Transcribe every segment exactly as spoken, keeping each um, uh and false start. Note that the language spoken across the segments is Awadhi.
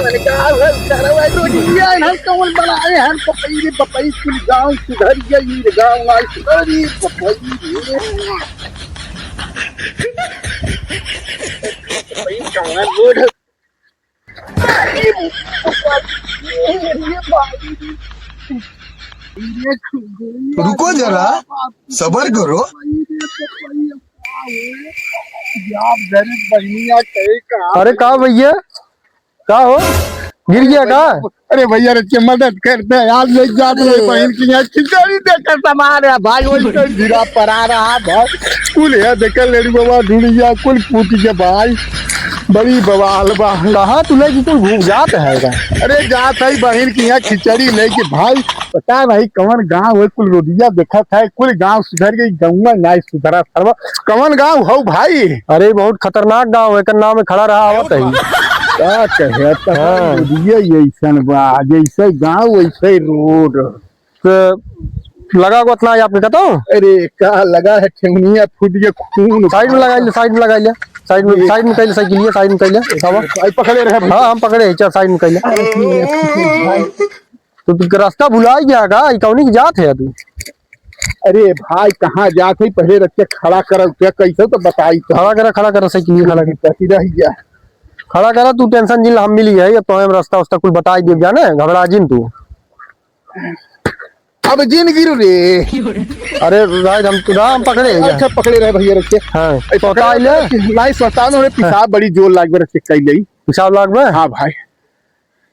अरे का भल सारा भाई रोटिया है, हम कौन बनाए हैं? पपई रे पपई, कुल गाँव सुधर गया, ये गाँव आज सुधर गई, पपई रे। पपई कौन बोल? अरे पपई, ये भाई। रुको जरा, सबर करो। यार, गरीब बहनिया कहे का। अरे का भैया, का हो, गिर गया का? अरे भैया रे, के मदद कर दे यार, ले जात रहे बहन की यहाँ खिचड़ी देकर समा रहा भाई, वही तो गिरा पड़ा रहा भाई। कुल है देख लेडी बाबा ढूंढिया, कुल पूछ के भाई, बड़ी बवाल बा। कहाँ तू लेके कुल घूम जात है का? अरे जात है बहन की यहाँ खिचड़ी लेके भाई, पता नहीं कौन गाँव है, कुल रोडिया देखत है, कुल गाँव सुधर गई, गौवा नाई सुधरा सरवा। कौन गाँव हो भाई? अरे बहुत खतरनाक गाँव है, एकर नाम है खड़ा रहा आवत है। का कहे, पता हाँ। नहीं, ये ऐसन बा, जैसे गाँव वैसे रोड। तो लगा को इतना आपके कहता हूँ? अरे का लगा है, ठेहुनिया फूट के खून। साइड में लगा ले, साइड में लगा ले, साइड में, साइड में कैले, साइकिल साइड में कैले, उठावा। भाई पकड़े रहे भाई। हाँ, हम पकड़े हैं, चल साइड में कैले। भाई। तो तू रास्ता भुला गया का? ई कौनी की जात है तू? अरे भाई, कहाँ जात है? पहले रख के खड़ा कर, उठे कैसे तो बताई तो। खड़ा करा, खड़ा करा, साइकिल खड़ा कर। कथी रह गया? खड़ा करा, तू टेंशन जिन, हम मिली है, अब तो हम रास्ता उस्ता कुल बताई देब जाने, घबरा जिन तू। अब जिन गिरू रे। अरे राज, हम तू हम पकड़े हैं। अच्छा, पकड़े रहे भैया, रख के। हाँ, ए, तो पकड़े का ले? रहे, नहीं, सस्ता में हमरे पेशाब बड़ी जोर लाग रहे, रख के कई ले। पेशाब लाग बे? हाँ भाई।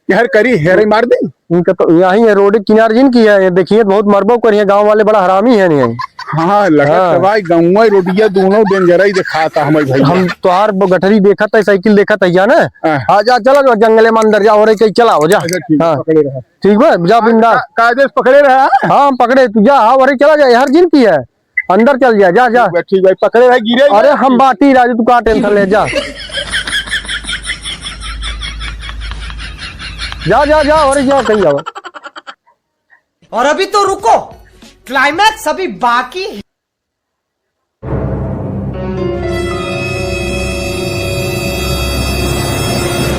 यार करी, हेरे मार दे। इनका तो यहीं है, रोड किनार जिन की है, ये देखिए बहुत मरबो करिए, गाँव वाले बड़ा हरामी है नहीं। हाँ, लगा हाँ। तो भाई, गौवा रोडिया दोनों डेंजर ही दिखाता हमारे भाई। हम तोहार ब-, गठरी देखत है, साइकिल देखत है, जाने? हाँ। हाँ, जा, चला जाओ जंगले में अंदर जा, और कहीं चला हो जा। अच्छा, ठीक है, हाँ। पकड़े रहा। ठीक बा, जा बिंदा। का-, कायदे से पकड़े रहा। हाँ, हम पकड़े, तू जा, हाँ, और चला जा, यार जिन की है। अंदर चल जा, जा, जा। ठीक बा, ठीक बा, पकड़े रहा, गिरे अरे ना। हम बाटी राजू, तू का टेंशन ले, जा। जा, जा, जा, और जा, कहीं जाओ। और अभी तो रुको, क्लाइमैक्स अभी बाकी है।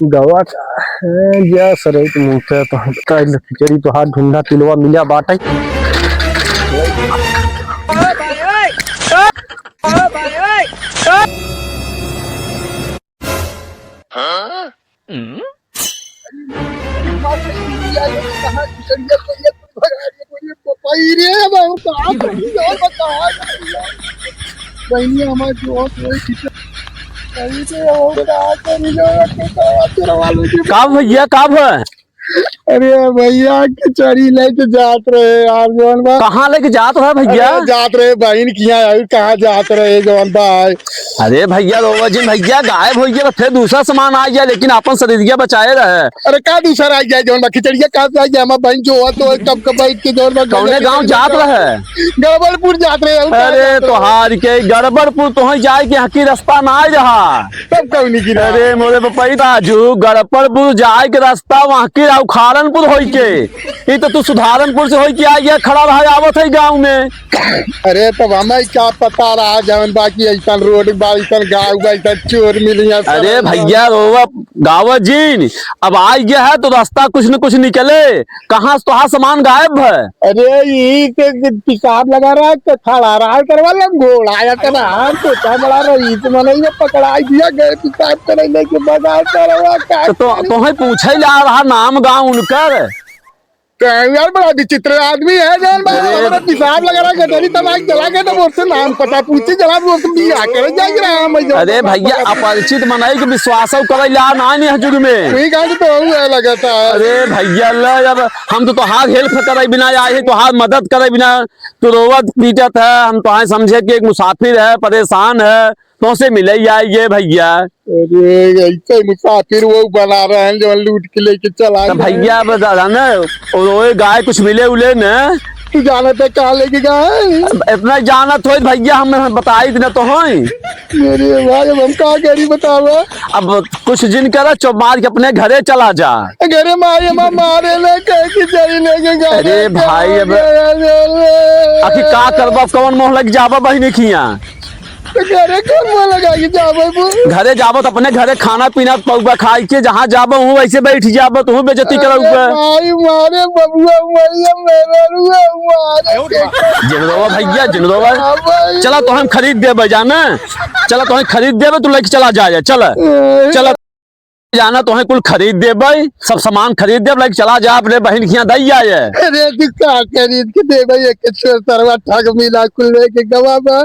गवा का है, या सरे के मुंह पे तो हम काई ल खिचड़ी तो हाथ ढूंढा तिलवा मिला बाटे। का भैया, का भा? अरे भैया, खिचड़ी लेके जात रहे यार, जौन बा। कहाँ लेके जात रहे भैया? अरे जात रहे बहिन किहाँ, अउर कहाँ जात रहे, जौन बा। अरे भैया, रोवा जिन भैया, गायब होइ गया, फिर दूसरा सामान आ गया, लेकिन आपन सरीरिया बचाए रहे। अरे का दूसरा आ गया, जौन बा खिचड़िया का आ गया, हमार बहिन जो हुआ तो कब कब बैठ के जौन बा कौने गाँव जात रहे? गड़बड़पुर जात रहे, अउर का अरे जात रहे? तोहार के गड़बड़पुर तोहई जाए के हकी रास्ता ना रहा। तब कौनी गिरा? अरे मोरे बपई राजू, गड़बड़पुर जाए के रास्ता वहाँ के उखाड़नपुर होई के, ई तो तू सुधारनपुर से होई के आ गया, खड़ा रहा, आवत है गाँव में। अरे तब हमें क्या पता रहा जौन बा कि ऐसन रोड बा, ऐसन गाँव बा, ऐसन चोर मिली है। अरे भैया रोवा गावा जिन, अब आ गया है तो रास्ता कुछ न कुछ निकले। कहाँ से तोहार सामान गायब है? अरे यही से पेशाब लगा रहा है, तो खड़ा रहा है, करवा लम घोड़ा आया था ना, हम तो क्या बड़ा रही, तो मैंने ये पकड़ाई दिया, गए पेशाब करे लेके बाजार करवा का तो, तो, तोहे पूछे ला रहा नाम गाँव उनकर। तो यार बड़ा विचित्र आदमी है, जौन बा, अरे। हमारा पेशाब लगा रहा है, गटरी तमाक चला के तो मुझसे नाम पता पूछे, जरा मुझसे बिया करे जाए रहा हम, अरे भैया, अपरिचित मनई के विश्वास करे ला ना, नहीं है जुग में। वही गाड़ी तो हुआ लगा था। अरे भैया, ले अब हम तो तोहार हेल्प करे बिना आए हैं, तोहार मदद करे बिना। तू रोवत पीटत है, हम तोहार समझे कि एक मुसाफिर है, परेशान है, तोसे मिले ही आए ये भैया। अरे ऐसे मुसाफिर वो बना रहे हैं जो लूट के लेके चला तो गए। भैया अब दादा ना, और वो गाय कुछ मिले उले न? तू जानत है कहाँ लेके गए? अब इतना जानत होई भैया, हम, हम बताई न तो होई। अरे भाई, अब हम का करी बतावा? अब कुछ जिन करा, चुप मार के अपने घरे चला जा। घरे मारे माँ मारे ना, कह के चली लेके गए। अरे भाई, अब अरे, अरे। आखिर का करबा, कौन मोह लग जाबा बहिनी खिया? तो घरे कौन मुँह लगा के जाबे वो? घरे जाबो तो अपने घरे खाना पीना पउबा खाई के, जहाँ जाबो वहीं वैसे बैठ जाबो, तू बेइज्जती करउबे। अरे भाई मारे बबुआ, मैया मेहररुआ मारे। जिनदोवा भइया, जिनदोवा। हाँ भाई। चला तोहन खरीद देबे जाना, चला तोहन खरीद देबे, तू लइके चला जाए, चला। ए। चला। जाना तोहन कुल खरीद देबे, सब सामान खरीद देबे, लइके चला जा अपने बहिन के हियाँ दइ आए। अरे तू का खरीद के देबे, एक छोर सरवा ठग मिला कुल लेके गवा बा,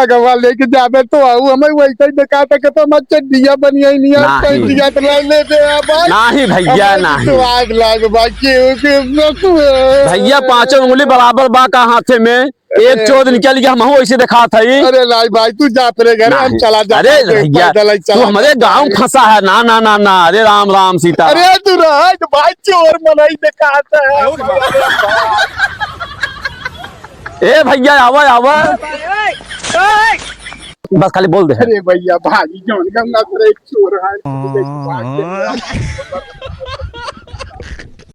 अगवा लेके जाबे तो आऊ, हमें वैसे ही देखा था कि तो हमार चड्डिया बनिया ही नहीं है, नाहीं। चड्डिया तो ला ले दे आ भाई। नाहीं भइया, हमें नाहीं। स्वाद लाग बा, केहू के मत हुए। भइया पाँचों उंगली बराबर बा का हाथे में? एक अरे। चोद निकल गया, हमहू ऐसे देखात हई। अरे नाहीं भाई, तू जा अपने घरे, हम नाहीं। चला जात अरे हई, भइया, पैदल ही तू चला हमरे जात गाँव हई। फँसा है। ना, ना, ना, ना, अरे राम, राम, सीता। अरे तू रह भाई, चोर मनई देखात है। ए भइया, आवा, आवा। बस खाली बोल दे। अरे भइया, भागी जौन गंगा से एक चोर है।